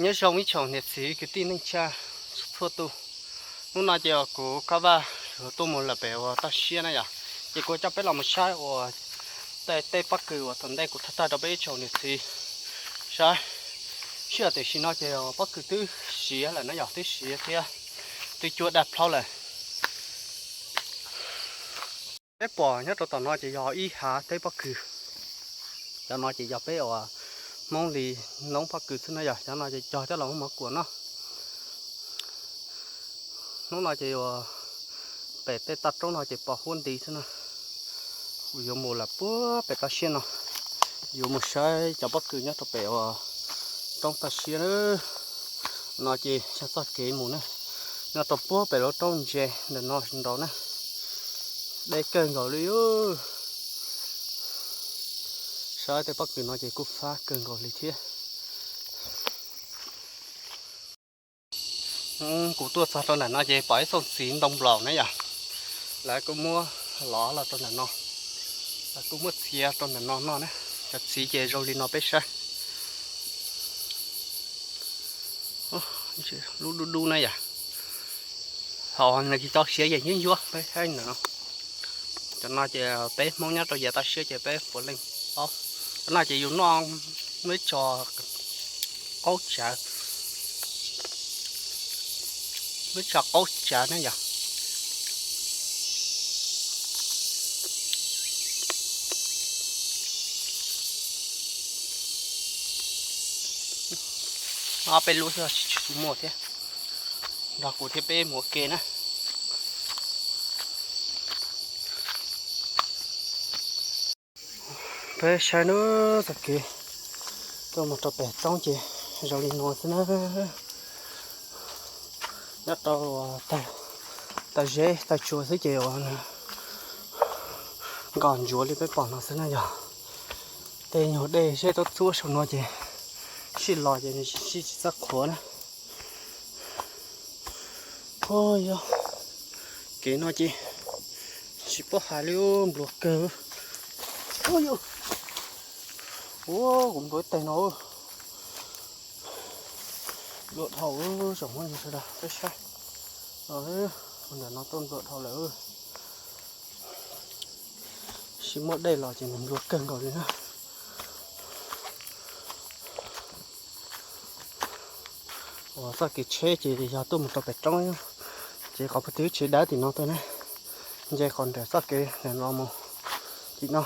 Nyob zoo ib tsoom niam txiv kwv tij neej tsa txhua tus. Hnub no ces kuv Kab Vaj yuav tuaj mus lawm pem uas toj siab na yom, ces kuv coj peb los mus saib uas tej tej pob kws uas thaum ntej kuv thaij thaij rau peb ib tsoom niam txiv saib. Sij hawm tam sim no ces pob kws twb siav lawm na yom, twb siav thiab twb cuab daj plhaub lawm. Peb pom nyob rau tom no ces yog ib hav teb pob kws. Cov no ces yog peb uas Hmoob li noob pob kws xwb na yom, cov no ces cog coj los muab mov kuam noj. Hnub no ces uas pem tej toj roob no ces pos huab nti xwb na. Kuv yuav mus lawm puag pem toj siab no, yuav mus saib cov pob kws nyob rau pem uas roob toj siab na. No ces yog txoj kev mus na, nyob rau puag pem lub roob ntse ntawm no nraud na. Deb kawg nkaus li. Saib tej pob kws no ces kuj fab kawg nkaus li thiab. Kuv tuaj txog rau ntawm no ces pom ib txooj txiv ntoo nplaum na yom, lawv kuj muab lov los rau ntawm no, lawv kuj muab txiav rau ntawm no noj na. Cov txiv ces zoo li no peb saib. Lub dub dub na yom. Ho nws tso siav yeej ncuab ncuab peb saib ntawm no. Cov no ces peb Hmoob nyob rau yav toj siab ces peb puav leej paub. Cov no ces yus noj muaj ib tso qaub tsawv, muaj ib tso qaub tsawv na yom. Ob peb lub xwb tsis tshua muaj thiab. Nrog kuv thiab peb mus ua ke na. Peb saib na, txoj kev tuaj mus rau pem roob ces zoo li no xwb na. Nyob rau taw zeb taw tsua xwb ces uas nkos ntsuav li peb pom no xwb na yog. Tej nyuag dej zeb tub txuab saum no ces sij los ces nws sij tsis txawj qhuav na. Yog kev no ces tsis paub hais li, nplua kawg. Ua kuv nplua ib teg no, nplua dhau. Tsoom phooj ywg sawv daws peb saib, ntawm no tuaj nplua dhau lawm. Sib muab dej los ces nws nplua kawg nkaus li na. Uas txoj kev tsheb ces yog tuaj mus rau pem roob, ces qhov pug twb tsev dawb tim no tuaj na, nce qhov nram txoj kev ntawm no mus tim no.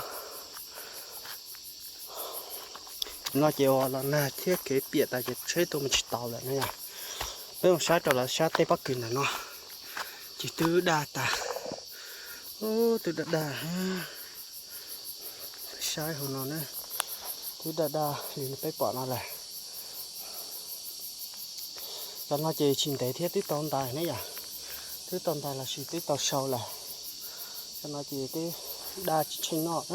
Tim no ces uas los nag thiab kev piam tas ces tsheb tuaj mus tsis tau lawm na yom. Peb mus saib rau lawv sab tej pob kws ntawm no, ces twb daj tas, twb daj daj. Saib hauv no na, twb daj daj li peb pom no lawm. Cov no ces tsis ntev thiab twb tau ntais ne yom, twb tau ntais los sis twb tau sau lawm. Cov no ces twb daj tsis tsheej noj.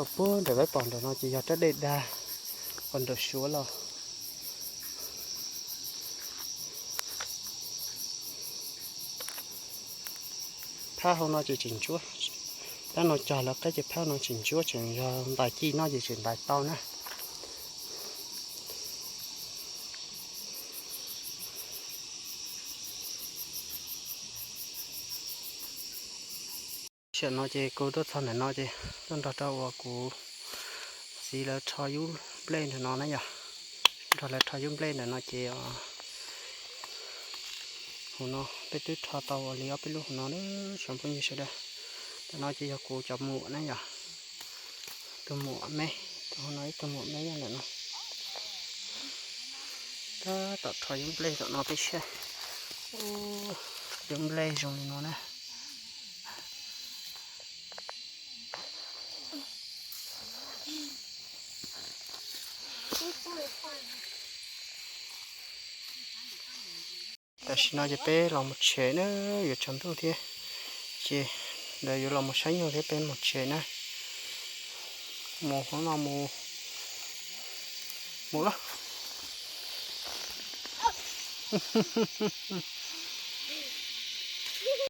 Rau puag nram peb pom nram no ces yog rab dej dag, pos nram suav los. Phab hauv no ces tseem ntsuab, phab no cog lawv qeb ces phab no tseem ntsuab, tseem yog ntais ci noj ces tseem ntais tau na. Tam no ces kuv tuaj txog ntawm no ces tuaj nrog rau uas kuv txiv lawv rho yub nplej ntawm no na yom. Nrog lawv rho yub nplej ntawm no ces hauv no peb twb rho tau ua li ob peb lub hauv no na, tsoom phooj ywg sawv daws. Tam no ces yog kuv cov muam na yom, tus muam me, tus hauv no ib tug muam me nyob ntawm no. Tab tom rho yub nplej tom no peb saib. Yub nplej zoo li no na. Tam sim no ces peb los mus tsev na, yuav tsaus ntuj thiab, ces lawv yuav los mus saib nyuj thiab peb mus tsev na. Mus hauv no mus, mus lawm.